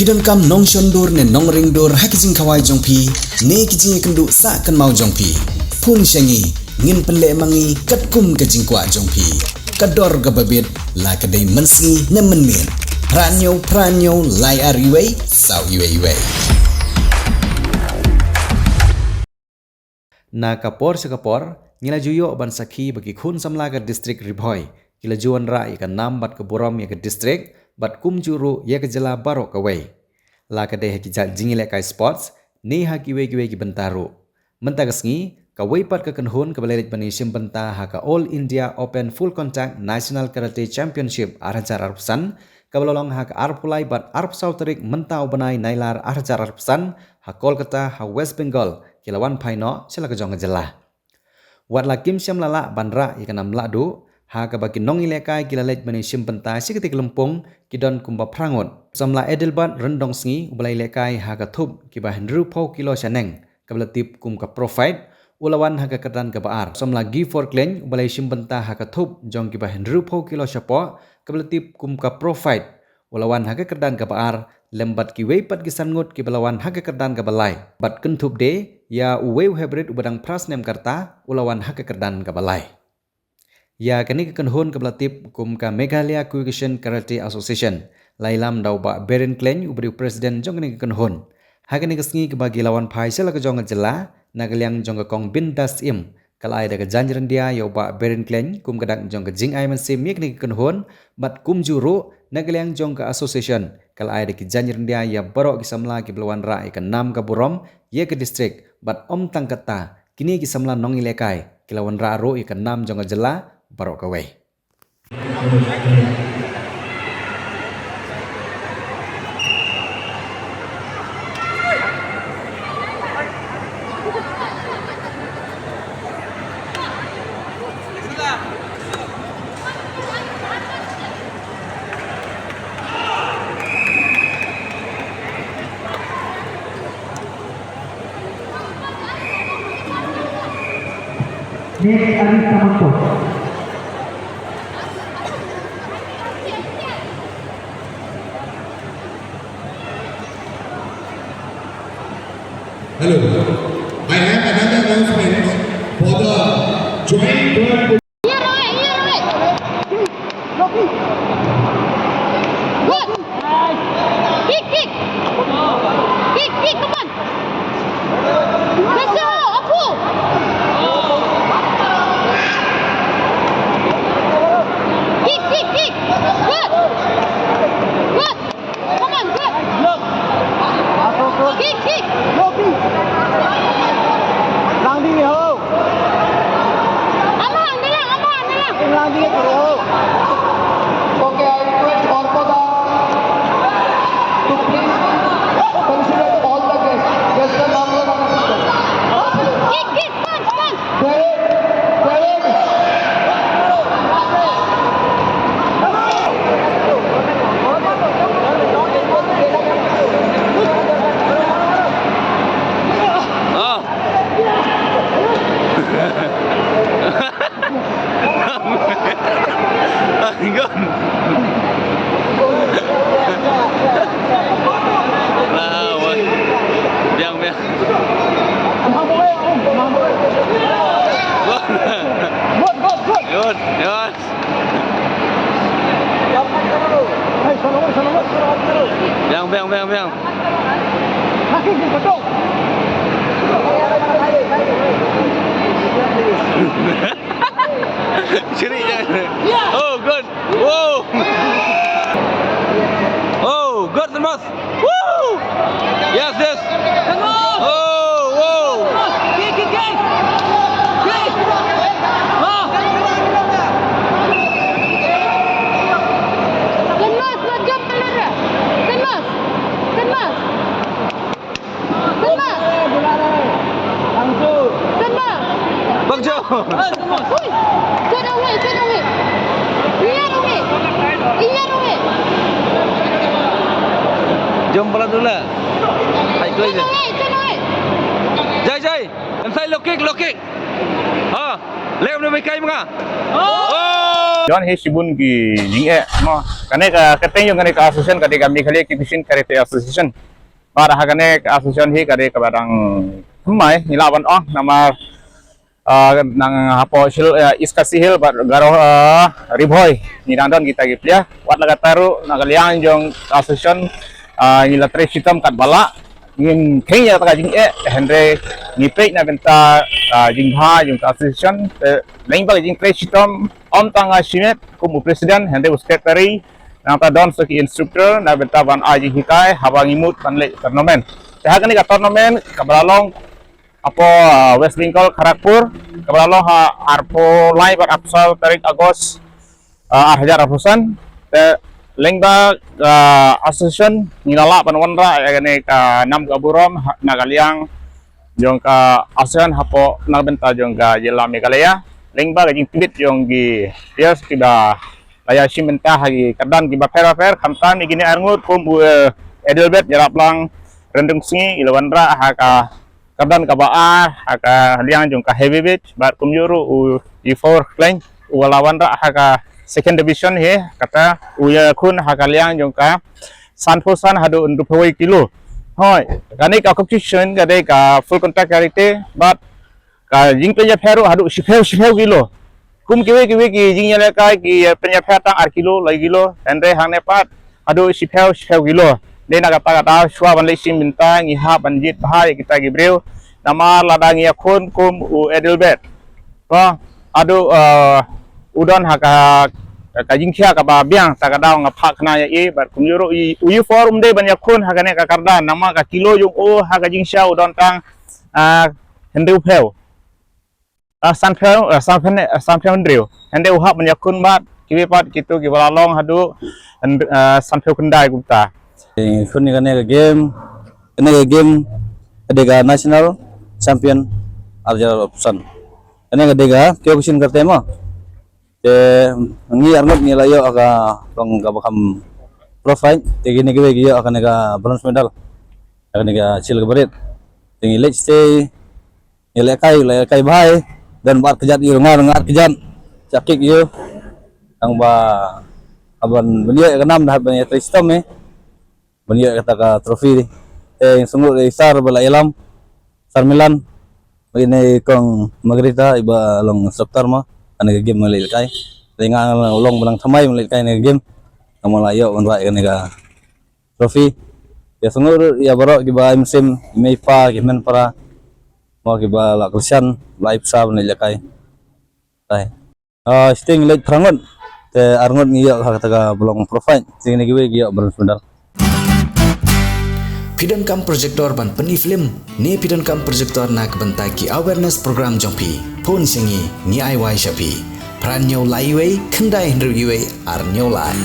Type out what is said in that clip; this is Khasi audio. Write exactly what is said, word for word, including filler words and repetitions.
Phi donkam nongshon dur ne nongring dur ha ki jingkhawai jong phi ne ki jingïakynduh sah kynmaw jong phi? Phone sha ngi, ngin pynleh ma ngi katkum ka jingkwah jong phi. Ka dor kaba bit, la ka dei mynsngi ne mynmiet. Phra hynñiew phra hynñiew lai ar wei saw wei wei. Na ka por sha ka por, ngi la ju ïoh ban sakhi ba ki khun samla ka district Ri Bhoi ki la ju wanrah ïa ka nam bad ka burom ïa ka district bad kumjuh ruh ïa ka jylla baroh kawei. La ka dei ha ki jait jingïalehkai sports ne ha kiwei kiwei ki bynta ruh. Mynta ka sngi, kawei pat ka kynhun kaba la leit ban ïashim bynta ha ka All India Open Full Contact National Karate Championship ar hajar arphew san, kaba la long ha ka arphew lai bad arphew saw tarik mynta u bnai Nailar ar hajar arphew san, ha Kolkata, ha West Bengal, ki la wan phai noh sha la ka jong ka jylla. Wat la kim shym la lah ban rah ïa ka nam lahduh, ha kaba ki nongïalehkai ki la leit ban ïashim bynta sha katei ka lympung ki don kumba phra ngut. Samla Adelbert Ryndongsngi uba la ïalehkai ha ka thup kiba hynriewphew kilo shaneng, kaba la tip kum ka Pro Fight, u la wan ha ka kyrdan kaba ar. Samla Gifford Klein uba la ïashim bynta ha ka thup jong kiba hynriewphew kilo shapoh, kaba la tip kum ka Pro Fight, u la wan ha ka kyrdan kaba ar, lem bad kiwei pat ki san ngut kiba la wan ha ka kyrdan kaba lai. Bad kynthup de ïa uwei u hybrid uba dang phra snem ka rta, u la wan ha ka kyrdan kaba lai. Ïa kane ka kynhun kaba la tip kum ka Meghalaya Kyokushin Karate Association, la ïalam da u Bah Berin Klein uba dei u president jong kane ka kynhun. Ha kane ka sngi kaba ki la wan phai sha la ka jong ka jylla, na ka liang jong ka Kong Bindas Im, ka la ai da ka jaiñ ryndia ïa u Bah Berin Klein kum ka dak jong ka jingai mynsiem ïa kane ka kynhun, bad kumjuh ruh na ka liang jong ka association, ka la ai da ki jaiñ ryndia ïa baroh ki samla kiba la wanrah ïa ka nam ka burom ïa ka district, bad ym tang katta, kine ki samla nongïalehkai ki la wanrah ruh ïa ka nam jong ka jylla baroh kawei. Next, Anita Mangkok. Hello. I have another announcement for the joint third. Good. Kick, kick. Kick, kick, come on. Pressure, Apu. Kick, kick, kick. Good. Good. Come on, good. Kick, kick. Lang di ho. Amang, dalang, amang, dalang. Lang di ho. Okay, I request Orpo Das to please consider all the guests. Guests ka naam le. Kick, kick, punch, punch. Ah. Biang, biang. Good. Good, good, good. Good, good. Biang, biang, biang, biang. Sini jangan. Oh, good. Wow. Oh, good, Thomas. Woo! Yes, yes. Come on! Oh, wow! Kick, kick, kick! Kick! Ah! Thomas, what jump, Thomas! Thomas! Thomas! Thomas! Bang Jo! Ui! Get away, get away! Get away! Get away! Jom pala dula. Hai, clear. Get away, get away! Jai, Jai! Inside, low kick, low kick! Ha! Lem na bai kai mga. Don hi shibun ki jingeh mo. Kane ka kyrteng jong kane ka association ka dei ka Meghalaya Kyokushin Karate Association. Bad ha kane ka association hi ka dei kaba dang thymmai ngi lah ban ong namar ah, nang hapoh Shil, ah, East Khasi Hills bad Garo, ah, Ri Bhoi ngi dang don kita ki player. Wat la katta ruh na ka liang jong ka association, ah, ngi la trei shitom katba lah. Ngim kheiñ ïa kata ka jingeh hynrei ngi peit na bynta, ah, jingbha jong ka association, eh, lyngba ka jingtrei shitom ym tang nga shimet kum u president hynrei u secretary nangta don sa ki instructor na bynta ban ai jinghikai haba ngi mut ban leh tournament. Te ha kane ka tournament kaba la long hapoh, ah, West Bengal, Kharagpur, kaba la long ha arphew lai bad arphew saw tarik August, ah, ar hajar arphew san. Te lyngba, ah, association ngi la lah ban wanrah ïa kane ka nam ka burom ha, na ka liang jong ka association hapoh na bynta jong ka jylla Meghalaya. Lyngba ka jingtbit jong ki players kiba la ïa shim bynta ha ki kyrdan kiba pher bapher khamtam ïa kine arngut kum u, eh, Adelbert Ïaraplang Ryndungsngi i la wanrah ha ka kyrdan kaba ar ha ka liang jong ka heavyweight bad kumjuh ruh u Ifor Klein u la wanrah ha ka second division hi kata u ïakhun ha ka liang jong ka sanphew san haduh hynriewphew wei kilo. Hooid, kane ka competition ka dei ka full contact karate bad ka jingpynïapher ruh haduh shiphew shiphew kilo. Kum kiwei kiwei ki jingïalehkai ki pynïapher tang ar kilo lai kilo hynrei hangne pat haduh shiphew shiphew kilo. Dei na kata ka daw shuwa ban leit shim bynta ngi hap ban jied bha ïa kita ki briew. Namar lada ngi ïakhun kum u Adelbert ba haduh, eh, u don ha ka, ka jingkhia kaba biang ta ka daw nga phah khnang ïa i bad kumjuh ruh u Ifor um dei ban ïakhun ha kane ka kyrdan namar ka kilo jong u ha ka jingshia u don tang, ah, hynriewphew. Ah, sanphew, ah, sanphew ne, ah, sanphew hynriew. Hynrei u hap ban ïakhun bad kiwei pat kito kiba la long haduh hynr-, ah, sanphew khyndai kumta. Eh, khun ïa kane ka game, kane ka game ka dei ka national champion ar hajar arphew san. Kane ka dei ka Kyokushin Karate mo. Te ngi arngut ngi la ïoh ka long kaba kham pro fight. Te kine kiwei ki ïoh kane ka bronze medal, kane ka silver beret. Te ngi leit sha Ngi lehkai, lehkai bha. Don ba ar kjat ïa u, nga nga ar kjat. Cha kick ïa u. Tang ba ban ban ïoh ïa ka nam da ban ïa trei shitom eh. Ban ïoh ïa kata ka trophy. Te ngi sngewthuh ïa i Sir ba la ïalam. Sir Milan. Ba ine i Kong Margarita iba long instructor mo. Kane ka game ma lehkai. Te nga nga long ba nang thymmai ma lehkai kane ka game. Nga ma la ïoh ban rah ïa kane ka trophy. Ïa sngewthuh ruh ïa baroh kiba ai mynsiem, i mei i pa, ki hynmen para, mo kiba la kyrshan, la ai pisa ban leit lehkai. Tai. Ah, shiteng leit phra ngut. Te ar ngut ngi ïoh ha kata kaba long pro fight. Te kine kiwei ki ïoh bronze medal. Phi donkam projector ban pyni film ne phi donkam projector na ka bynta ki awareness program jong phi? Phone sha ngi, ngi ai wai sha phi. Phra hynñiew lai wei, khyndai hynriew wei, ar hynñiew lai.